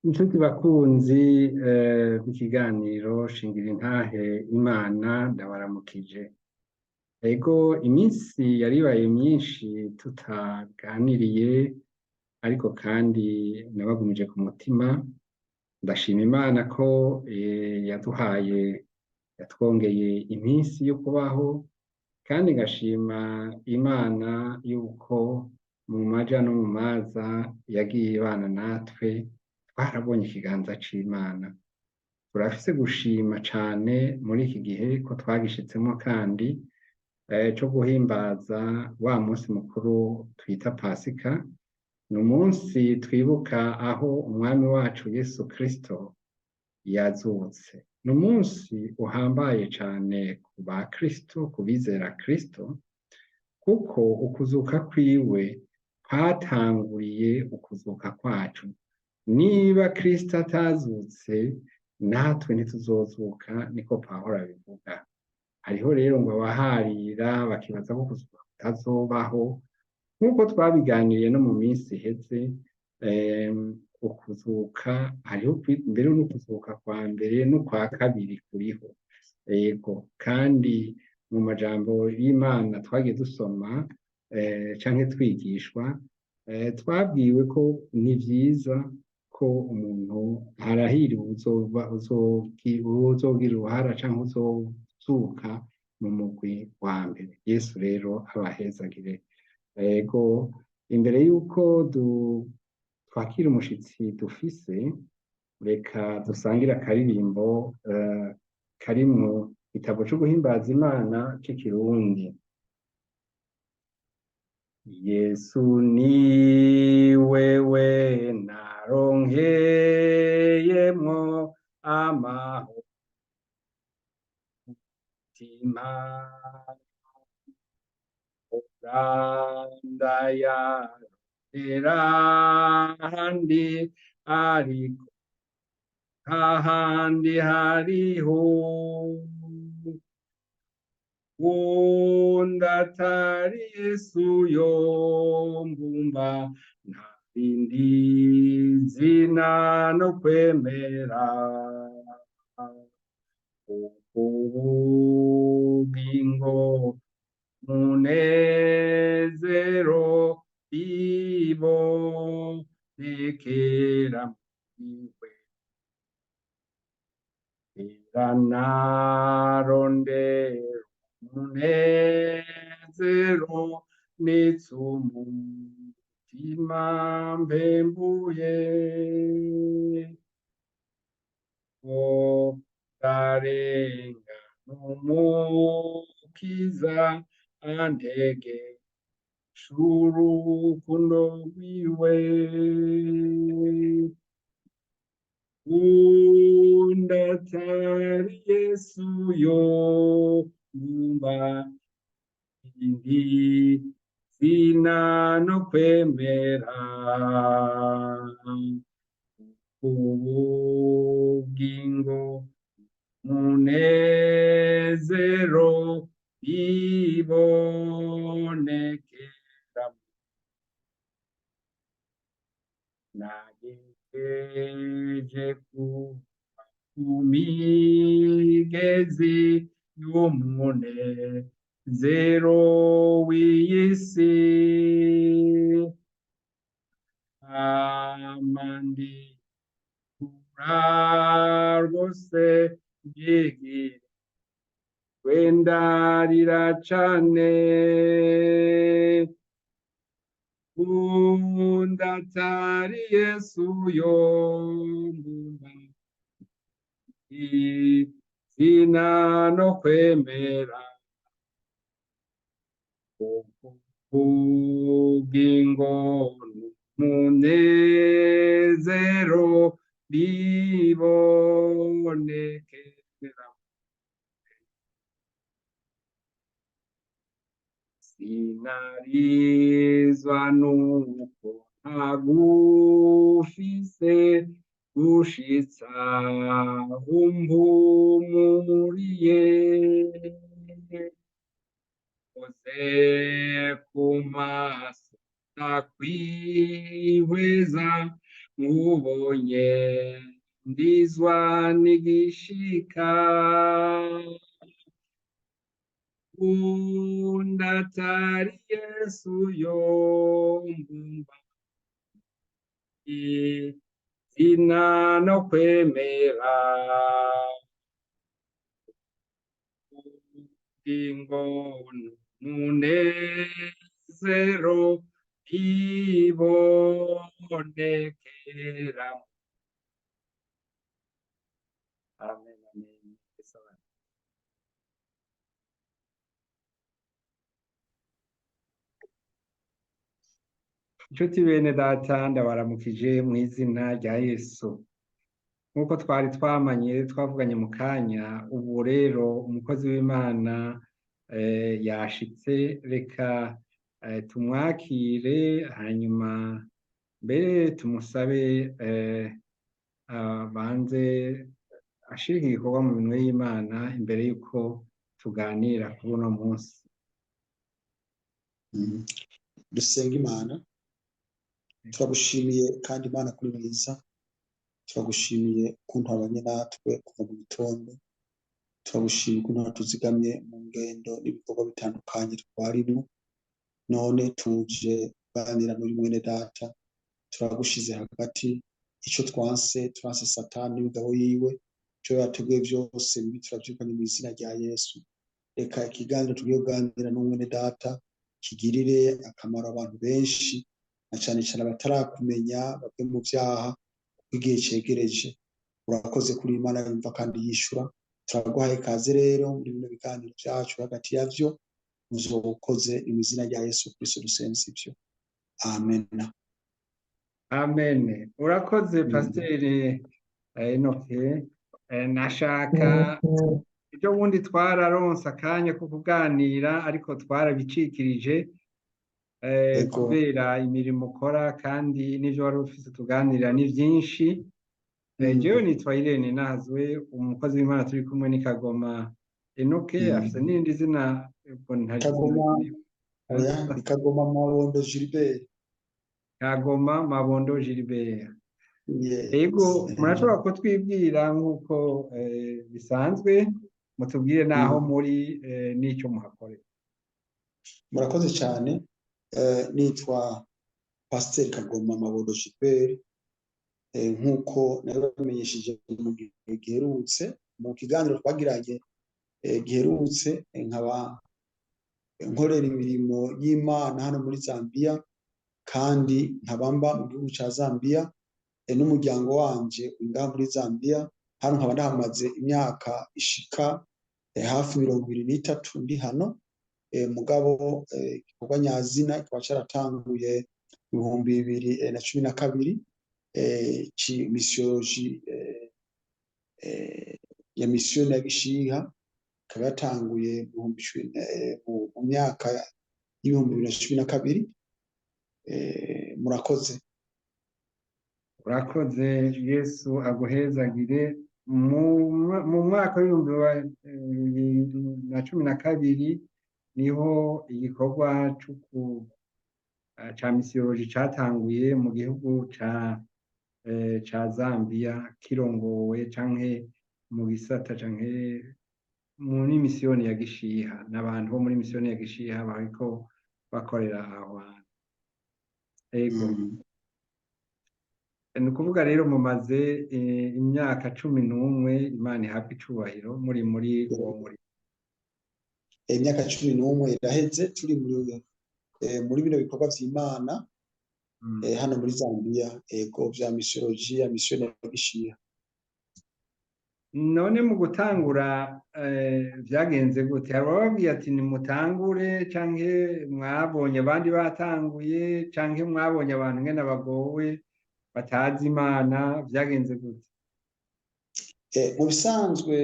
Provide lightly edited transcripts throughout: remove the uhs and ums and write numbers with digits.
Inshuti bakunzi b'ikiganiro Shingira Intahe Imana, ndabaramukije. Ego, iminsi yaribaye myinshi tutaganiriye, ariko kandi nabagumije ku mutima. Ndashima Imana ko yaduhaye, yatwongeye iminsi yo kubaho, kandi ngashima Imana yuko mu maja no mu maza yagiye ibana natwe. Twarabonye ikiganza c'Imana. Turafise gushima cane muri iki gihe ko twagishitsemo, kandi co guhimbaza wa munsi mukuru twita Pasika. Ni umunsi twibuka aho Umwami wacu Yesu Kristo yazutse. Ni umunsi uhambaye cane ku ba Kristo, ku bizera Kristo, kuko ukuzuka kwiwe kwatanguriye ukuzuka kwacu. Niba Kristo atazutse, natwe ntituzozuka, niko Pawulo abivuga. Hariho rero ngo abaharira bakibaza ko ukuzuka kutazobaho. Nk'uko twabiganiriye no mu minsi iheze, ukuzuka hariho mbere n'ukuzuka kwa mbere n'ukwa kabiri kuriho. Yego, kandi mu majambo y'Imana twagiye dusoma canke twigishwa, twabwiwe ko ni vyiza ko umuntu arahiriwe uzogira uruhara canke uzozuka mu mugwi wa mbere. Yesu rero abahezagire. Ego, imbere y'uko twakira umushitsi dufise, reka dusangire akaririmbo kari mu gitabo co guhimbaza Imana c'ikirundi. Yesu ni wewe naronkeyemwo amahoro mutima, ndayarondera ahandi, ariko ntahandi hariho wundi atari Yesu yombumba, nta rindi zina no kwemera. Ubugingo munezero bibonekera muriwe, narondera umunezero n'itsumutima mpembuye. Ndarenga n'Umukiza antege urukundo rwiwe, wundi atari Yesu yombumba, indi zina no kwemera. Ubugingo munezero bibonekera, nagejeje ku migezi y'umunezero w'iyi si, amandi kura rwose ngigira wendarira cane, wundi atari Yesu yombumba, izina no kwemera. Ubugingo n'umunezero bibonekera, sinarizwa nuko ntagufise gushitsa umpumuriye, uze ku maso ndakwihweza. Nkubonye ndizwa n'igishika, undatari Yesu yombumba izina no kwemera ubugingo n'umunezero bibonekera. Amen, amen. Inshuti bene data, ndabaramukije mu izina rya Yesu. Nk'uko twari twamanye twavuganye mu kanya, ubu rero umukozi w'Imana yashitse, reka tumwakire, hanyuma mbere tumusabe abanze ashire igikorwa mu minwe y'Imana imbere y'uko tuganira kuri uno munsi. Dusenga Imana. Turagushimiye kandi Imana kuri mwiza, turagushimiye ukuntu wabanye natwe kuva mu gitondo, turagushimiye ukuntu watuzigamye mu ngendo n'ibikorwa bitandukanye twarimwo, none tuje kuganira n'uyu mwene data, turagushize hagati, ico twanse, turanse Satani n'imigabo yiwe, ico yateguye vyose bibi turavyirukanye mw'izina rya Yesu. Reka ikiganiro tugiye kuganira n'umwene data kigirire akamaro abantu benshi, na cane cane abatarakumenya bave mu vyaha kuko igihe cegereje. Urakoze kuri Imana yumva kandi yishura. Turaguhaye ikaze rero muri bino biganiro vyacu, hagati yavyo uzoba ukoze mw'izina rya Yesu Kristo dusenze ivyo. Amen. Amen. Urakoze Pasiteri Enoke. Nashaka ibyo bundi twararonse akanya ko kuganira, ariko twarabicikirije kubera imirimo ukora kandi n'ivyo wari ufise tuganira ni vyinshi. Jewe nitwa Irene Nazwe, umukozi w'Imana turi kumwe ni Kagoma Enoke, afise n'irindi zina ubwo ntari Kagoma, oya, ni Kagoma Mabondo Gilbert. Kagoma Mabondo Gilbert. Ego, murashobora kutwibwira nk'uko bisanzwe, mutubwire n'aho muri n'ico muhakorera. Murakoze cyane. Nitwa Pasiteri Kagoma Mabondo Gilbert, nk'uko nabibamenyesheje mu gihe giherutse, mu kiganiro twagiranye giherutse, nkaba nkorera imirimo y'Imana hano muri Zambia, kandi nkaba mba mu gihugu ca Zambia, n'umuryango wanje uri ngaha muri Zambia. Hano nkaba ndahamaze imyaka ishika hafi 23 ndi hano, mugabo igikorwa nyazina kikaba caratanguye 2012, misiyoloji ya misiyoni ya Gishiha ikaba yatanguye mu myaka y'2012. Murakoze. Urakoze, Yesu aguhezagire. Mu mwaka w'2012 niho igikorwa ca misiyoloji catanguye mu gihugu ca Zambia, kirongowe canke mu gisata canke muri misiyoni ya Gishiha, n'abantu bo muri misiyoni ya Gishiha bariko bakorera aho hantu. Ego. Ni ukuvuga rero mumaze imyaka 11, Imana ihabwe icubahiro, muri uwo murimo. Imyaka 11 iraheze turi muri bino bikorwa vy'Imana, hano muri Zambia, ego, vya misiyoloji ya misiyoni ya Gishiha. None mu gutangura vyagenze gute? Hari abababwiye ati nimutangure, canke mwabonye abandi batanguye, canke mwabonye abantu ngene bagowe batazi Imana, vyagenze gute? Mu bisanzwe,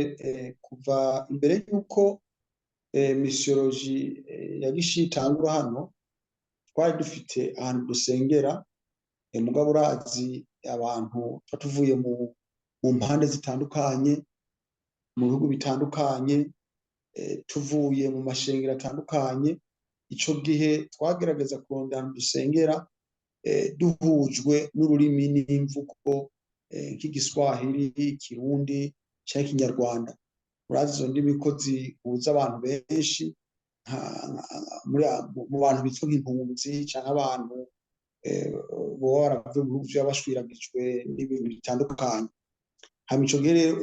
kuva imbere y'uko misiyoloji ya Gishiha itangura hano, twari dufite ahantu dusengera, mugabo urazi abantu tuba tuvuye mu mpande zitandukanye, mu bihugu bitandukanye, tuvuye mu mashengero atandukanye. Ico gihe twagerageza kurondera ahantu dusengera. Duhujwe n'ururimi n'imvugo, nk'igiswahili, ikirundi canke ikinyarwanda. Urazi izo ndimi ko zihuza abantu benshi mu bantu bitwa nk'impunzi canke abantu boba baravuye mu bihugu vyaba bashwiragijwe n'ibintu bitandukanye. Hama ico gihe rero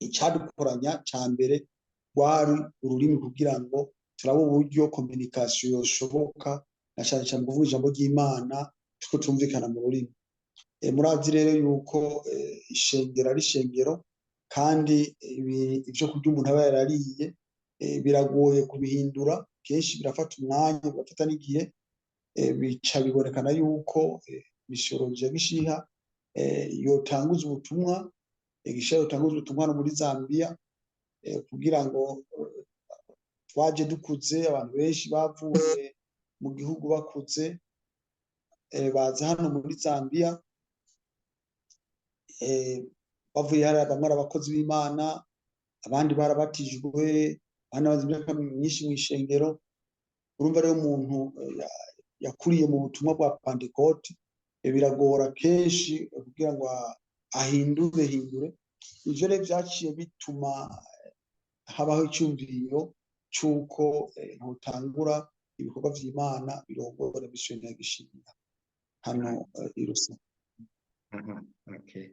icadukoranya ca mbere rwari ururimi, kugira ngo turabe uburyo communication yoshoboka, na cane cane kuvuga ijambo ry'Imana turiko turumvikana mu rurimi. Murazi rero yuko ishengero ari ishengero, kandi ivyo kurya umuntu aba yarariye biragoye kubihindura, kenshi birafata umwanya, birafata n'igihe. Bica bibonekana yuko misiyoloji ya Gishiha yotanguza ubutumwa, Gishiha yotanguza ubutumwa no muri Zambia, kugira ngo twaje dukuze, abantu benshi bavuye mu gihugu bakuze, baza hano muri Zambia, bavuye hariya, bamwe ari abakozi b'Imana, abandi barabatijwe, abandi bamaze imyaka myinshi mw'ishengero. Urumva rero umuntu yakuriye mu butumwa bwa Pantekote, biragora kenshi kugira ngo ahindure hindure. Ivyo rero vyaciye bituma habaho icumviro c'uko ntotangura ibikorwa vy'Imana birongora misiyoni ya Gishiha hano i Lusaka. Okay.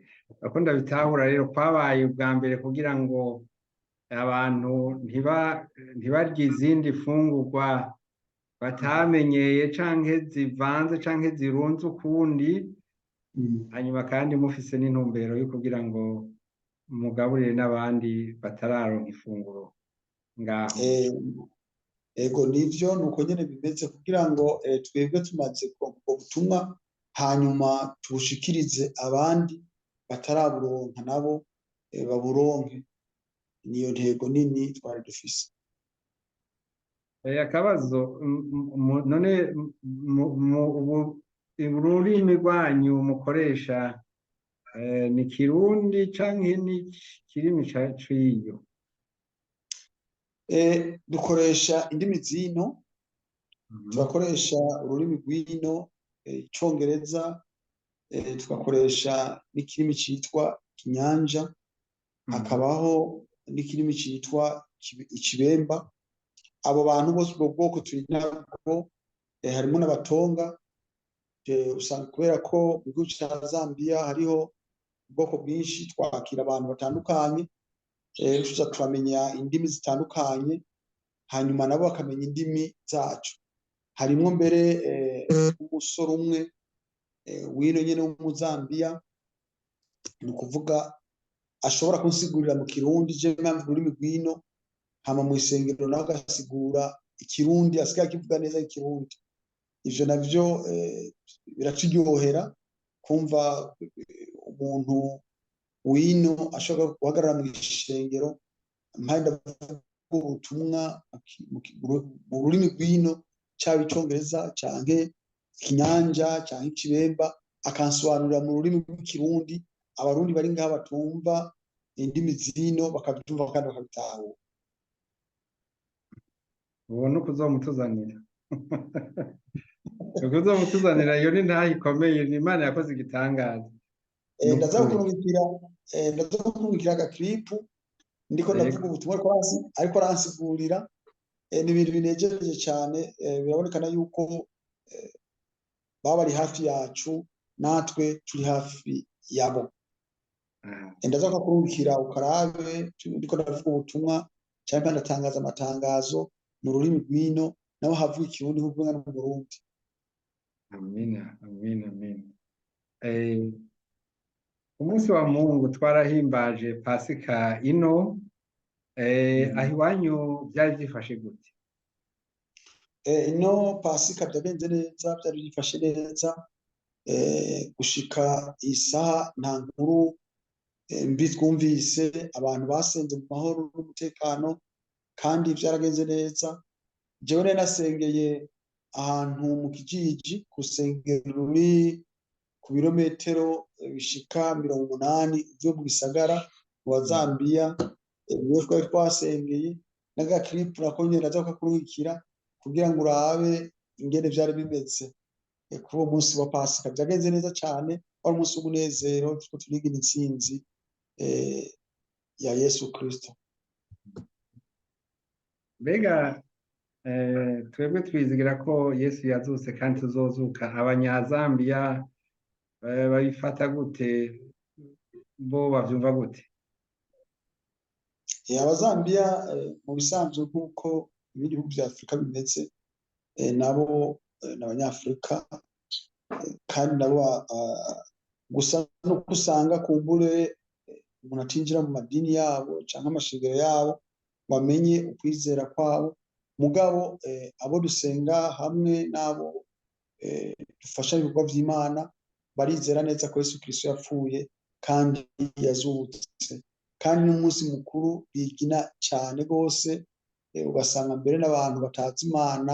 Uko ndabitahura rero, kwabaye ubwa mbere kugira ngo abantu ntibarye izindi fungurwa batamenyeye canke zivanze canke zirunze ukundi, hanyuma kandi mufise n'intumbero yo kugira ngo mugaburire n'abandi batararonka ifunguro ngaho. Ego, nivyo, nuko nyene bimeze, kugira ngo twebwe tumaze kuronka ubwo butumwa, hanyuma tubushikirize abandi bataraburonka, nabo baburonke. Niyo ntego nini twari dufise. Akabazo, none ururimi rwanyu mukoresha ni Kirundi canke ni kirimi ciyo? Dukoresha indimi zino, turakoresha ururimi rw'ino, icongereza, tugakoresha n'ikirimi citwa Kinyanja, hakabaho n'ikirimi citwa Ikibemba. Abo bantu bose, ubwo bwoko turi nabwo, harimo n'abatonga. Usanga kubera ko mu gihugu ca Zambia hariho ubwoko bwinshi, twakira abantu batandukanye, tuza turamenya indimi zitandukanye, hanyuma nabo bakamenya indimi zacu. Harimwo mbere umusore umwe wino nyene w'Umuzambiya, ni ukuvuga ashobora kunsigurira mu Kirundi, je mpamvu ururimi rw'ino, hama mw'isengero nawe agasigura Ikirundi, asigaye akivuga neza Ikirundi. Ivyo navyo biraturyohera kumva umuntu wino ashobora guhagarara mw'ishengero mpaye ndavuga ubutumwa mu rurimi rw'ino, caba icongereza canke Ikinyanja canke Ikibemba, akansobanurira mu rurimi rw'Ikirundi, Abarundi bari ngaha batumva indimi zino bakavyumva kandi bakabitahura. Ubu ni ukuzomutuzanira, ukuzomutuzanira. Iyo ni ntaho ikomeye, ni Imana yakoze igitangaza. Ndaza kukurungikira agakiripu ndiko ndavuga ubutumwa, ariko aransigurira. Ni ibintu binejereje cane. Birabonekana yuko baba bari hafi yacu, natwe turi hafi yabo. Ndaza kukurungikira ukarabe ndiko ndavuga ubutumwa canke ndatangaza amatangazo mu rurimi rw'ino, naho havuga Ikirundi nk'uko no mu Burundi. Amina, amina, amina. Umunsi wa Mungu twarahimbaje Pasika ino, aho iwanyu vyari vyifashe gute? Ino Pasika vyagenze neza, vyari vyifashe neza. Gushika isaha nta nkuru mbi twumvise. Abantu basenze mu mahoro n'umutekano, kandi vyaragenze neza. Jewe nari nasengeye ahantu mu kijiji, ku rusengero ruri ku birometero bishika 80 uvuye mu gisagara wa Zambiya. Niho twari twasengeye. N'agakiripu nako nyene ndaza kukakurungikira kugira ngo urabe ingene vyari bimeze. Kuri uwo munsi wa Pasika byagenze neza cyane, wari umunsi w'umunezero, turiko turigina intsinzi ya Yesu Kristo. Mbega twebwe twizigira ko Yesu yazutse kandi tuzozuka, abanyazambiya babifata gute, bo bavyumva gute? Abazambiya mu bisanzwe nk'uko ibindi bihugu vya Afurika bimeze, nabo ni abanyafurika, kandi nabo gusa nuko usanga kumbure umuntu atinjira mu madini yabo canke amashengero yabo ngo amenye ukwizera kwabo, mugabo abo dusenga hamwe n'abo dufasha ibikorwa vy'Imana barizera neza ko Yesu Kristo yapfuye kandi yazutse, kandi n'umunsi mukuru bigina cane gose, ugasanga mbere n'abantu batazi Imana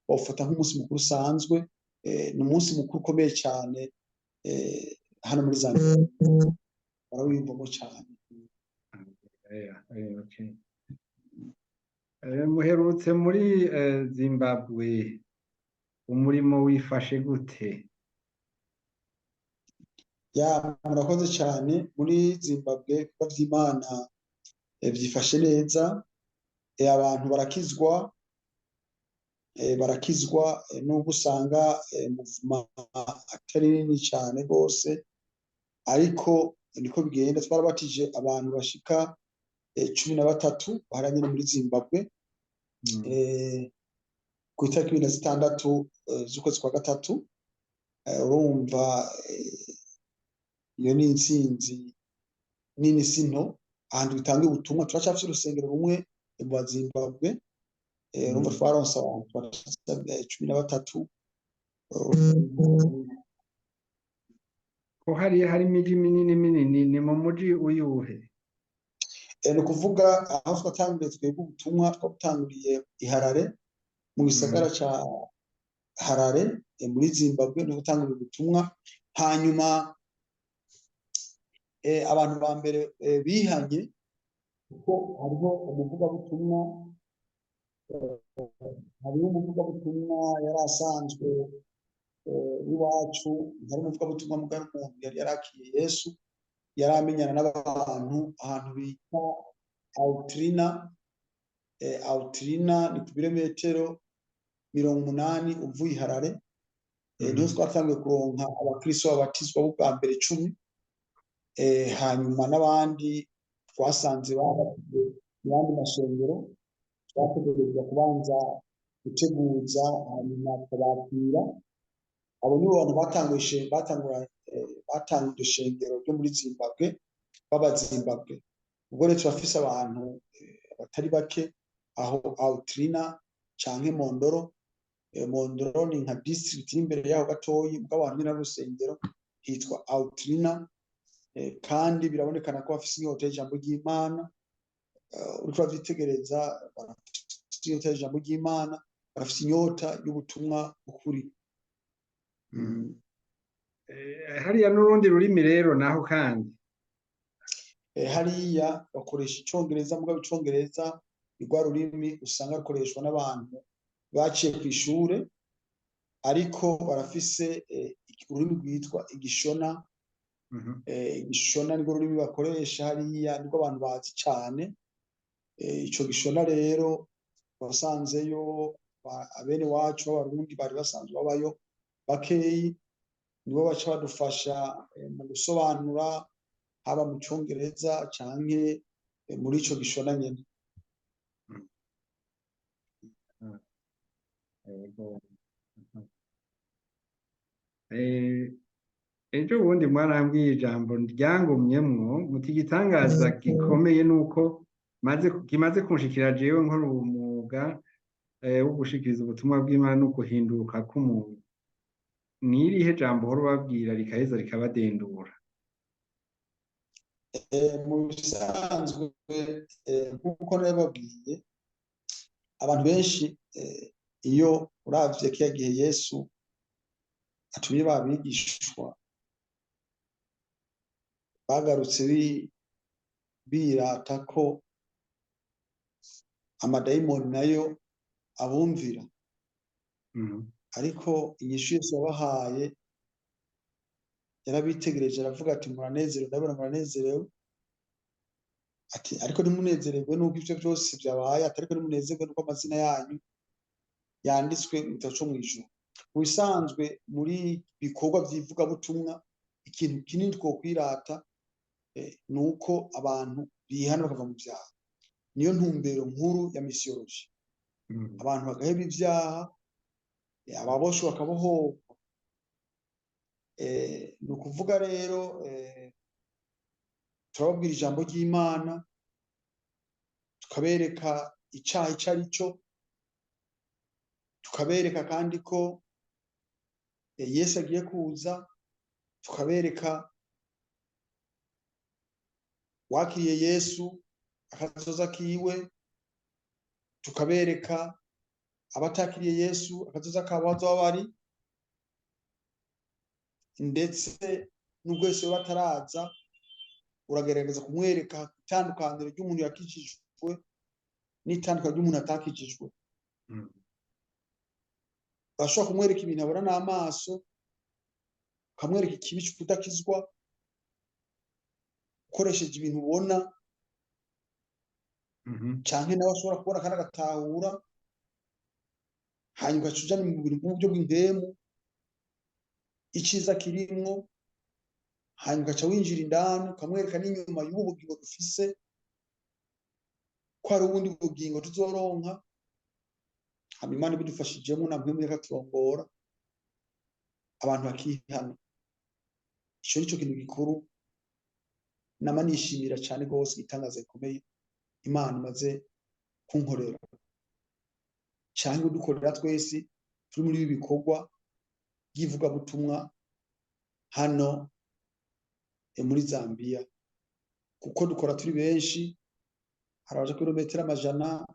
bawufata nk'umunsi mukuru usanzwe. Ni umunsi mukuru ukomeye cane hano muri Zambia, barawiyumvamo cane. Okay. Muherutse muri Zimbabwe, umurimo wifashe gute? Ya, murakoze cyane. Muri Zimbabwe ibikorwa vy'Imana vyifashe neza, abantu barakizwa, nubwo usanga muvuma atari nini cyane rwose, ariko niko bigenda. Twarabatije abantu bashika 13 baharanye no muri Zimbabwe ku itariki 26 z'ukwezi kwa gatatu. Urumva iyo ni intsinzi nini sino ahantu bitanga ubutumwa. Turacafise urusengero rumwe mu Zimbabwe, urumva twaronse abantu 13. Ko hariya hari imiji minini minini, ni mu muji uyuhe? Ni ukuvuga aho twatanguriye twebwe ubutumwa, twabutanguriye i Harare, mu gisagara ca Harare muri Zimbabwe, niho gutangurira ubutumwa. Hanyuma abantu ba mbere bihanye, kuko hariho umuvugabutumwa, yari asanzwe iwacu, hari umuvugabutumwa mugari umuntu yari yarakiye Yesu, yari amenyana n'abantu ahantu bita Autrina. Autrina ni ku birometero 80 uvuye i Harare. Niho twatangiye kuronka abakristo babatizwa b'ubwa mbere 10, hanyuma n'abandi twasanze babatijwe mu yandi mashengero, twategerezwa kubanza guteguza hanyuma tukabakira. Abo nibo bantu batanguje ishengero ryo muri Zimbabwe, baba Zimbabwe. Ubwo rero turafise abantu batari bake aho Autrina canke Mondoro. Mondoro ni nka district iri imbere yaho gatoyi, mugabo ahantu nyene hari urusengero hitwa Autrina, kandi birabonekana ko bafise inyota y'ijambo ry'Imana. Uriko uravyitegereza, barafise inyota y'ijambo ry'Imana, barafise inyota y'ubutumwa bw'ukuri. Hariya n'urundi rurimi rero naho kandi hariya bakoresha icongereza, mugabo icongereza ni rwa rurimi usanga rukoreshwa n'abantu baciye kw'ishure, ariko barafise ururimi rwitwa igishona. Igishona nirwo rurimi bakoresha hariya, nirwo abantu bazi cane. Ico gishona rero wasanzeyo abene wacu b'abarundi bari basanzwe babayo bakeyi, nibo baca badufasha mu gusobanura haba mu congereza canke muri ico gishona nyene. Ejo bundi mwarambwiye ijambo ryangumyemwo, muti igitangaza gikomeye nuko kimaze kunshikira jewe nkora umwuga wo gushikiriza ubutumwa bw'Imana no guhinduka k'umuntu. Ni irihe jambo uhora ubabwira rikaheza rikabadendura? Mu bisanzwe nk'uko nabibabwiye, abantu benshi iyo uravye kiya gihe Yesu atumye babigishwa bagarutse birata ko amadayimoni nayo abumvira. Ariko inyishu Yesu yabahaye, yarabitegereje aravuga ati muranezerewe, ndabona muranezerewe, ati ariko ntimunezererwe nuko ivyo byose byabaye, ati ariko ntimunezerwe nuko amazina yanyu yanditswe mu gitabo co mw'ijuru. Mu bisanzwe muri bikorwa vy'ivugabutumwa, ikintu kinini twokwirata ni uko abantu bihana bakava mu vyaha. Niyo ntumbero nkuru ya misiyoloji. Abantu bagaheba ivyaha, ababoshwe bakabohorwa. Ni ukuvuga rero turababwira ijambo ry'Imana, tukabereka icaha ico ari cyo, tukabereka kandi ko Yesu agiye kuza, tukabereka wakiriye Yesu akazoza kiwe, tukabereka abatakiriye Yesu akazoza kabo aho bari, ndetse n'ubwo Yesu bataraza uragerageza kumwereka itandukaniro ry'umuntu yakijijwe n'itandukaniro ry'umuntu atakijijwe. Urashobora kumwereka ibintu abona n'amaso, ukamwereka ikibi c'ukudakizwa ukoresheje ibintu ubona, canke nawe ashobora kubona kandi agatahura, hanyuma ugaca uja mu bintu mu buryo bw'impemu, iciza kirimwo, hanyuma ugaca winjira indani ukamwereka n'inyuma y'ubu bugingo dufise ko hari ubundi bugingo tuzoronka. Hama Imana ibidufashijemo na mpwemu ikaturongora, abantu bakihana. Ico nico kintu gikuru nama nishimira cane gose, igitangaza gikomeye Imana imaze kunkorera canke kudukorera twese turi muri ibi bikorwa by'ivugabutumwa hano muri Zambia, kuko dukora turi benshi. Hari abaja kilometero amajana,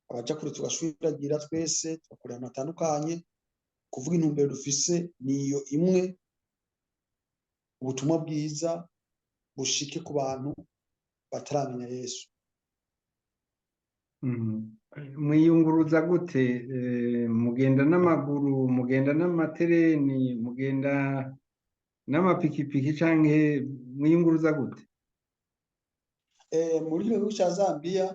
abaja kure tugashwiragira twese, tugakorera ahantu hatandukanye. Kuvuga intumbero dufise niyo imwe, ubutumwa bwiza bushike ku bantu bataramenya Yesu. Mwiyunguruza gute? Mugenda n'amaguru, mugenda n'amatereni, mugenda n'amapikipiki, canke mwiyunguruza gute? Muri kino gihugu ca Zambia,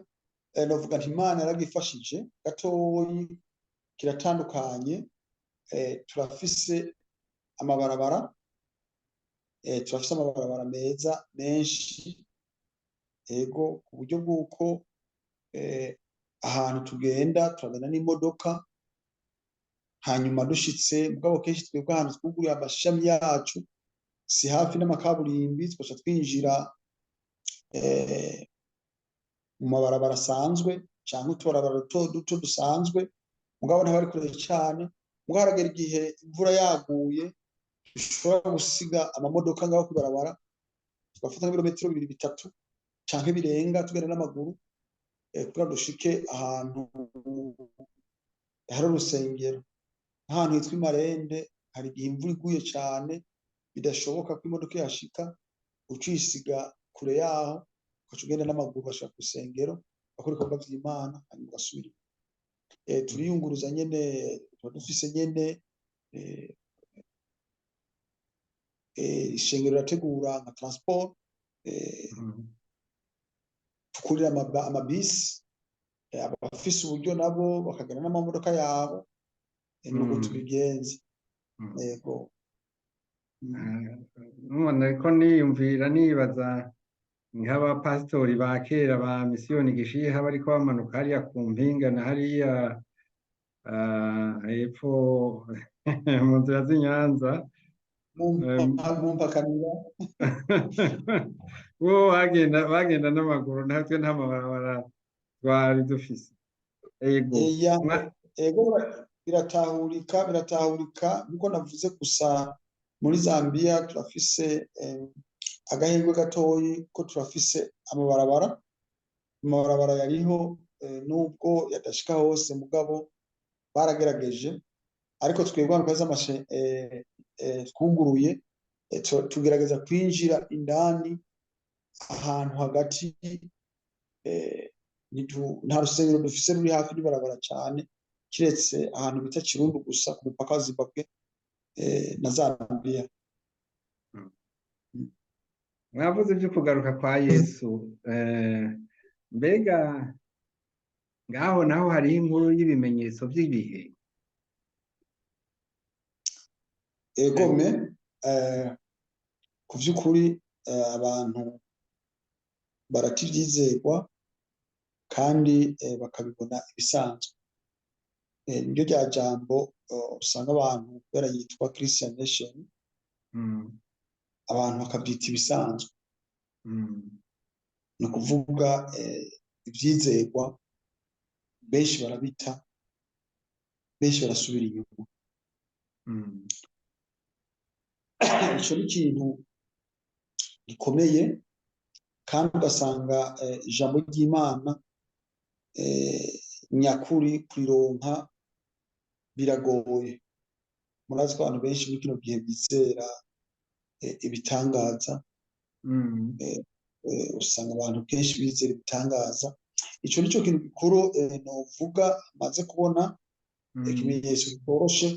novuga nti Imana yaragifashije gatoyi, kiratandukanye. Turafise amabarabara, turafise amabarabara meza menshi, ego, ku buryo bw'uko ahantu tugenda turagenda n'imodoka, hanyuma dushitse, mugabo kenshi twebwe ahantu twuguriye amashami yacu si hafi n'amakaburimbi, tugaca twinjira mu mabarabara asanzwe canke utubarabara duto duto dusanzwe, mugabo ntabari kure cane. Mugabo haragera igihe imvura yaguye dushobora gusiga amamodoka ngaho kw'ibarabara, tugafata nk'ibirometero 2 3 canke birenga tugenda n'amaguru, kugira dushike ahantu hari urusengero. Nk'ahantu hitwa Imarende hari igihe imvura iguye cane bidashoboka ko imodoka ihashika, ucisiga kure yaho ugaca ugenda n'amaguru ugashika ku rusengero, ugakora ibikorwa vy'Imana, hanyuma ugasubira. Turiyunguruza nyene, tuba dufise nyene ishengero rirategura nka transport, tukurira amabisi, abafise uburyo nabo bakagenda n'amamodoka yabo, nuko tubigenza. Yego. None ariko niyumvira nibaza nk'abapasitori ba kera ba misiyoni Gishiha bariko bamanuka hariya ku mpinga na hariya hepfo mu nzira z'i Nyanza, mu mpakanira, bo bagenda n'amaguru, natwe nta mabarabara twari dufise. Ego. Ego, biratahurika nkuko navuze. Gusa muri Zambia turafise agahengwe gatoyi ko turafise amabarabara. Amabarabara yariho, nubwo yadashika hose, mugabo baragerageje. Ariko twebwe hano amashe twuguruye, tugerageza kwinjira indani ahantu hagati. Nta rusengero dufise ruri hafi n'ibarabara cane, Kiretse ahantu bita Kirundu gusa, ku mupaka wa Zimbabwe na Zambia. Mwavuze ibyo kugaruka kwa Yesu, mbega ngaho naho hariho inkuru y'ibimenyetso by'ibihe? Egome, ku by'ukuri abantu baratibyizerwa kandi bakabibona ibisanzwe. Niryo rya jambo usanga abantu kubera yitwa Christian Nation, abantu bakabyita ibisanzwe. Ni ukuvuga ibyizerwa benshi barabita, benshi barasubira inyuma. Ico ni ikintu gikomeye, kandi ugasanga ijambo ry'Imana nyakuri kurironka biragoye. Murazi ko abantu benshi muri kino gihe bizera ibitangaza. Usanga abantu kenshi bizera ibitangaza. Ico nico kintu gikuru novuga maze kubona, ikimenyetso kitoroshe,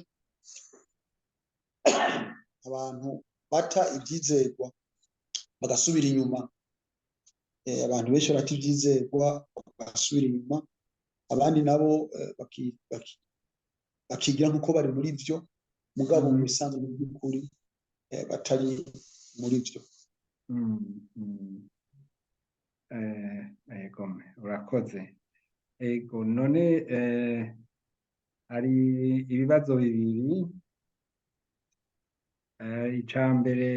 abantu bata ibyizerwa bagasubira inyuma. Abantu benshi barata ibyizerwa bagasubira inyuma, abandi nabo bakigira nk'uko bari muri vyo, mugabo mu bisanzwe mu by'ukuri batari muri vyo. Ego, urakoze. Ego, none hari ibibazo bibiri. Ica mbere,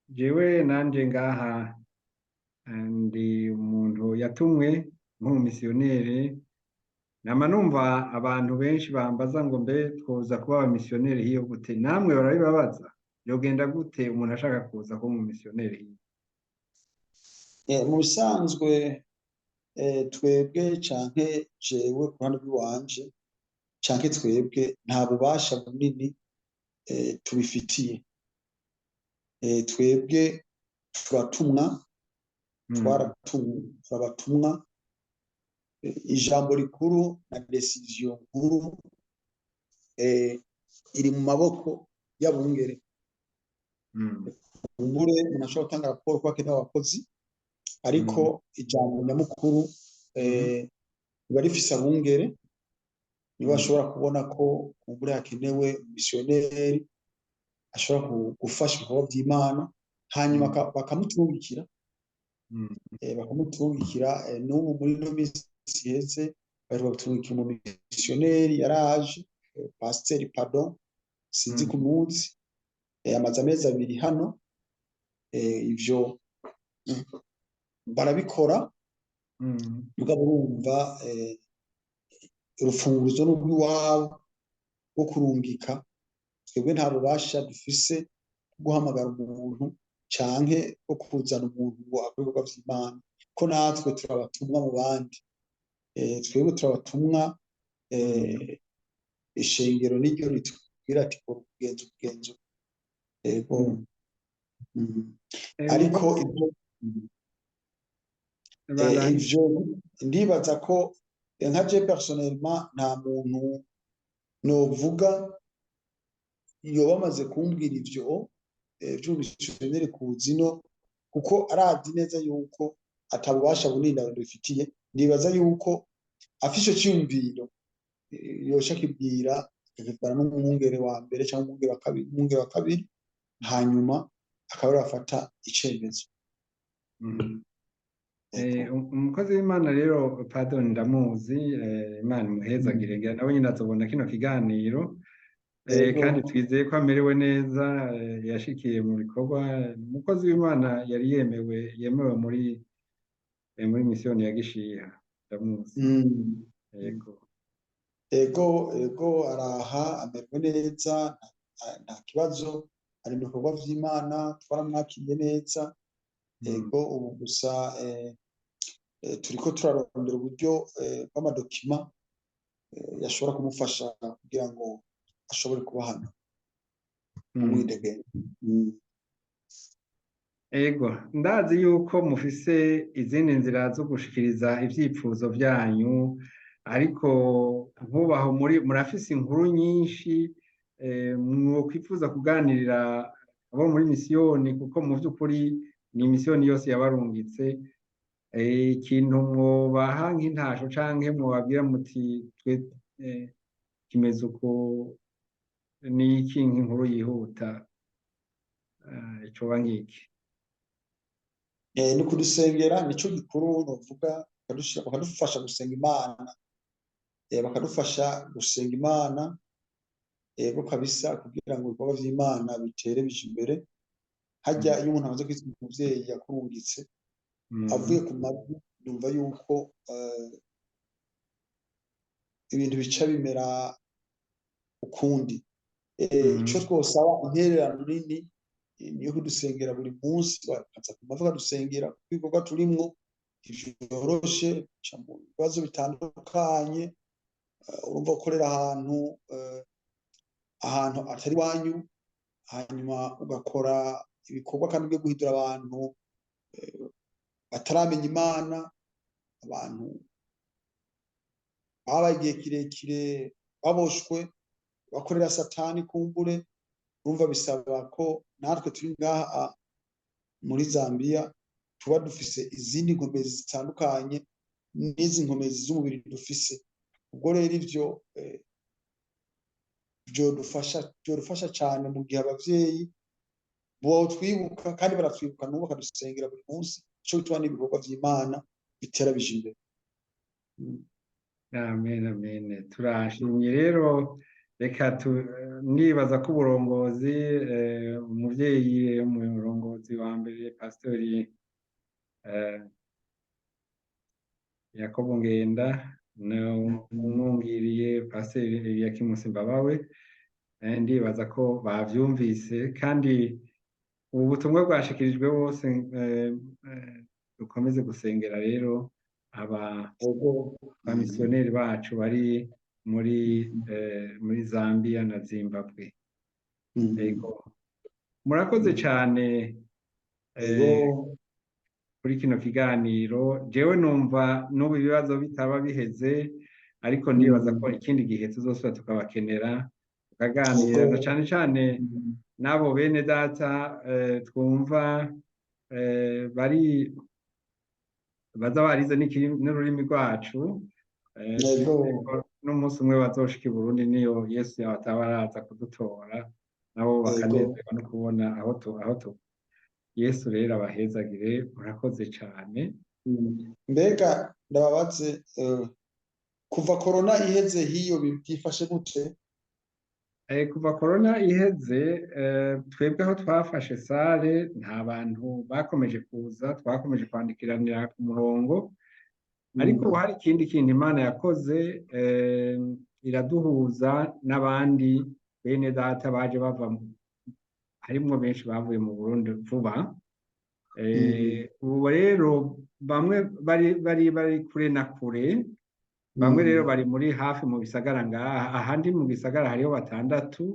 jewe nanje ngaha ndi umuntu yatumwe nk'umumisiyoneri. Nama numva abantu benshi bambaza ngo mbe twoza kuba abamisiyoneri hiyo gute? Namwe barabibabaza, yogenda gute umuntu ashaka kuza kuba umumisiyoneri hiyo? Mu bisanzwe twebwe canke jewe ku ruhande rw'iwanje canke twebwe nta bubasha bunini tubifitiye. Twebwe turatumwa, twaratumwe, turabatumwa. Ijambo rikuru na decision nkuru iri mu maboko y'abungere. Kumbure umuntu ashobora gutanga raporo ko akeneye abakozi, ariko ijambo nyamukuru riba rifise abungere, nibo bashobora kubona ko kumbure hakenewe misiyoneri ashobora gufasha ibikorwa vy'Imana, hanyuma bakamutungikira. Bakamutungikira. N'ubu muri ino minsi iheze baheruka gutungikira umumisiyoneri, yaraje, Pasiteri Pardon, sinzi ku munsi, amaze amezi 2 hano. Ivyo barabikora. Mugabo urumva urufunguzo n'urw'iwabo rwo kurungika, twebwe nta bubasha dufise bwo guhamagara umuntu canke bwo kuzana umuntu ngo akore ibikorwa vy'Imana, ko natwe turabatumwa mu bandi. Twebwe turabatumwa, ishengero niryo ritubwira ati kora ubugenzo ubugenzo. Ego. Ariko ivyo ndibaza ko nka je personnellement nta muntu novuga yoba amaze kumbwira ivyo vy'ubumisiyoneri kuzino, kuko arazi neza yuko atabubasha bunini ndabifitiye. Ndibaza yuko afise ico ciyumviro yoca akibwira, akakivana n'umwungere wa mbere canke umwungere wa kabiri, umwungere wa kabiri, hanyuma akaba ariwe afata icemezo. Umukozi w'Imana rero Pardon ndamuzi, Imana imuhezagire, ngira nawe nyine azobona kino kiganiro. Kandi twizeye ko amerewe neza, yashikiye mu bikorwa. Umukozi w'Imana yari yemewe muri misiyoni ya Gishiha, ndamuzi. Ego. Ego, ego, araha amerewe neza, nta kibazo, ari mu bikorwa vy'Imana, twaramwakiriye neza. Ego, ubu gusa turiko turarondera uburyo bw'amadokima yashobora kumufasha kugira ngo ashobore kuba hano mu mwidegembyo. Ego, ndazi yuko mufise izindi nzira zo gushikiriza ivyifuzo vyanyu. Ariko nkubaho muri murafise inkuru nyinshi mwokwifuza kuganirira abo muri misiyoni, kuko mu by'ukuri ni misiyoni yose yabarungitse. Ikintu mwobaha nk'intasho canke mwobabwira muti twe kimeze uko ni iki, nk'inkuru yihuta icoba nk'iki? Ni kudusengera, nico gikuru novuga, bakadufasha gusenga Imana, bakadufasha gusenga Imana, yego kabisa, kugira ngo ibikorwa vy'Imana bitere bije imbere. Harya iyo umuntu amaze kwitwa umuvyeyi yakurungitse avuye ku mavi, ndumva yuko ibintu bica bimera ukundi. Ico twosaba intererano nini niyo kudusengera buri munsi, bakaza ku mavi bakadusengera, kuko ibikorwa turimwo ntivyoroshe, bica mu bibazo bitandukanye. Urumva gukorera ahantu atari iwanyu, hanyuma ugakora ibikorwa kandi byo guhindura abantu bataramenya Imana, abantu babaye igihe kirekire baboshwe bakorera Satani kumbure. Urumva bisaba ko natwe turi ngaha muri Zambia tuba dufise izindi nkomezi zitandukanye n'izi nkomezi z'umubiri dufise. Ubwo rero ivyo vyodufasha cane mu gihe abavyeyi botwibuka, kandi baratwibuka n'ubu bakadusengera buri munsi, ico bituma n'ibikorwa vy'Imana bitera bija imbere. Amen, amen. Turashimye rero, reka nibaza ko uburongozi, umuvyeyi umurongozi wa mbere Pastori Yakobo Ngenda, umwungiriye Pastori Eliakim Simbabawe, ndibaza ko bavyumvise kandi ubu butumwa bwashikirijwe bose. Dukomeze gusengera rero aba bamisiyoneri bacu bari muri Zambia na Zimbabwe. Yego, murakoze cyane kuri kino kiganiro. Jewe numva n'ubu ibibazo bitaba biheze, ariko ndibaza ko ikindi gihe tuzosubira tukabakenera tukaganira, na cyane cyane n'abo bene data twumva bari baza barize n'ururimi rwacu, n'umunsi umwe bazoshika i Burundi niyo Yesu ataba araza kudutora, nabo bakanezerwa no kubona aho aho Yesu rero abahezagire. Murakoze cyane. Mbega ndababaze, kuva corona iheze hiyo byifashe gute? Kuva corona iheze, twebwe aho twafashe salle nta bantu bakomeje kuza, twakomeje kwandikiranira ku murongo. Ariko ubu hari ikindi kintu Imana yakoze, iraduhuza n'abandi bene data baje bava, harimwo benshi bavuye mu Burundi vuba. Ubu rero bamwe bari kure na kure, bamwe rero bari muri hafi mu bisagara ngaha, ahandi mu gisagara hariho 6,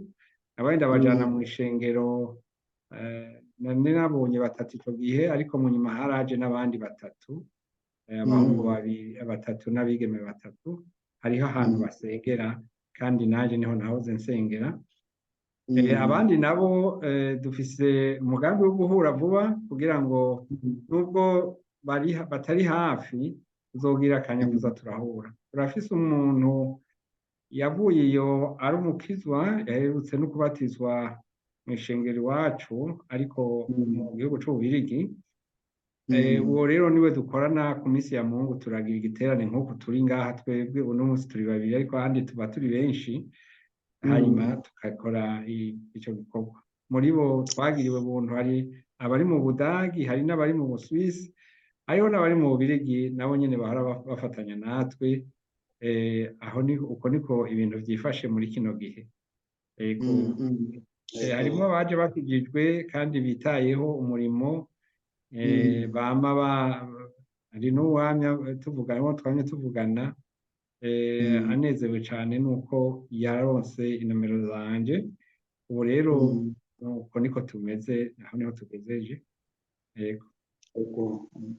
abandi abajana mu ishengero. Nari nabonye 3 ico gihe, ariko mu nyuma haraje n'abandi 3, abahungu babiri 3 n'abigeme 3. Hariho ahantu basengera, kandi naje niho nahoze nsengera. Abandi nabo dufise umugambi wo guhura vuba, kugira ngo nubwo batari hafi tuzogira akanya kuza turahura. Turafise umuntu yavuye iyo ari umukizwa, yaherutse no kubatizwa mu ishengero iwacu, ariko mu gihugu c'Ububirigi. Uwo rero niwe dukorana ku minsi ya Mungu, turagira igiterane nk'uku turi ngaha twebwe uno munsi turi 2, ariko ahandi tuba turi benshi, hanyuma tukakora ico gikorwa. Muri bo twagiriwe buntu, hari abari mu Budagi, hari n'abari mu Busuwisi, hariho n'abari mu Bubirigi, nabo nyene bahora bafatanya natwe. Aho ni uko niko ibintu vyifashe muri kino gihe. Harimo abaje bakijijwe kandi bitayeho umurimo, bama hari n'uwamya tuvugana, twamye tuvugana, anezerewe cyane nuko yaronse inomero zanje. Ubu rero uko niko tumeze, aho niho tugezeje. Yego.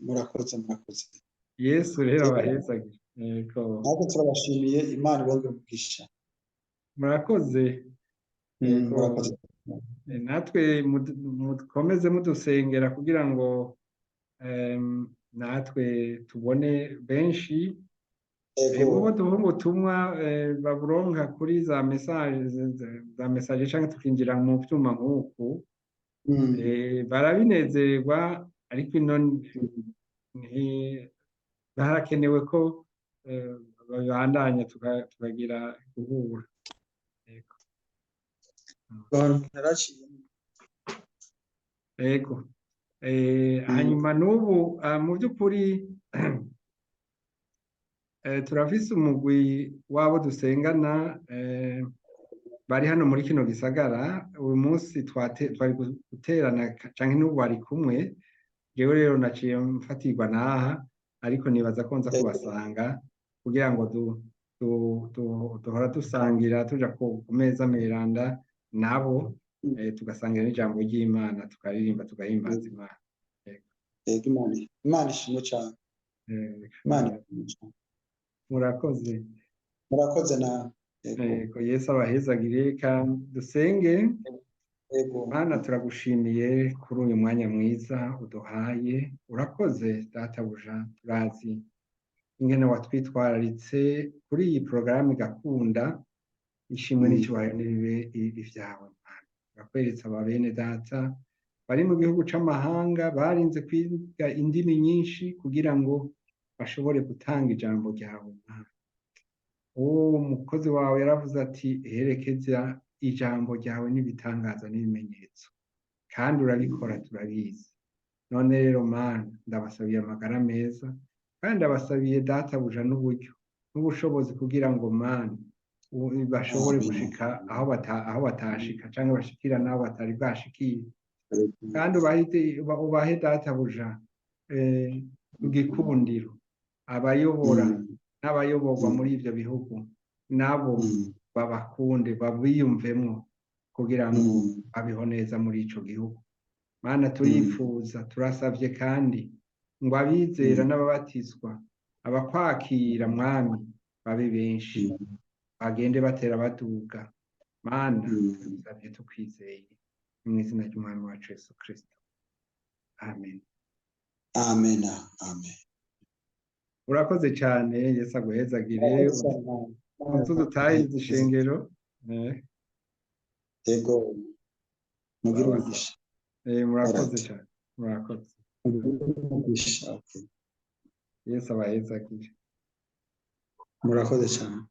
Murakoze, murakoze. Yesu rero abahezagire. Yego. Natwe turabashimiye, Imana ibongere umugisha. Murakoze. Yego. Murakoze. Natwe mukomeze mudusengera kugira ngo natwe tubone benshi. Yego. Mubo duha ubutumwa baburonka kuri za message, za message canke tukinjira mu vyuma nk'uku, barabinezerwa, ariko ino harakenewe ko babandanya tukagira guhura. Yego. Naraciye. Yego. Hanyuma n'ubu mu by'ukuri turafise umugwi w'abo dusengana bari hano muri kino gisagara. Uyu munsi twari guterana canke n'ubu bari kumwe. Jewe rero naciye mfatirwa n'aha, ariko nibaza ko nza kubasanga kugira ngo duhora dusangira tuja ku meza meranda nabo, tugasangira n'ijambo ry'Imana, tukaririmba, tugahimbaza Imana. Yego, Imana ishimwe cyane. Imana ishimwe cyane. Murakoze. Murakoze nawe. Yego. Yego, Yesu abahezagire. Kandi dusenge. Yego. Mana, turagushimiye kuri uyu mwanya mwiza uduhaye. Urakoze databuja, turazi ingene watwitwararitse kuri iyi porogaramu igakunda. Ishimwe n'icyubahiro n'ibibe ibyawe Mana. Urakweretse aba bene data bari mu gihugu c'amahanga barinze kwiga indimi nyinshi kugira ngo bashobore gutanga ijambo ryawe Mana. Uwo mukozi wawe yaravuze ati herekeza ijambo ryawe n'ibitangaza n'ibimenyetso, kandi urabikora, turabizi. None rero Mana, ndabasabiye amagara meza, kandi ndabasabiye databuja n'uburyo n'ubushobozi kugira ngo Mana bashobore gushika aho batashika canke bashikira n'aho batari bwashikiye, kandi ubahe databuja igikundiro abayobora n'abayoborwa muri ivyo bihugu nabo babakunde, babiyumvemwo kugira ngo babeho neza muri ico gihugu. Mana, turifuza, turasavye kandi ngo abizera n'ababatizwa, abakwakira Mwami, babe benshi, bagende batera baduga. Mana, turabisavye tukwizeye mu izina ry'Umwami wacu Yesu Kristo, amen. Amen, amen. Urakoze cyane, Yesu aguhezagire. Utu dutahize ishengero. Yego, mugire umugisha. Murakoze cyane, murakoze. Umugisha. Yesu abahezagire. Murakoze cyane.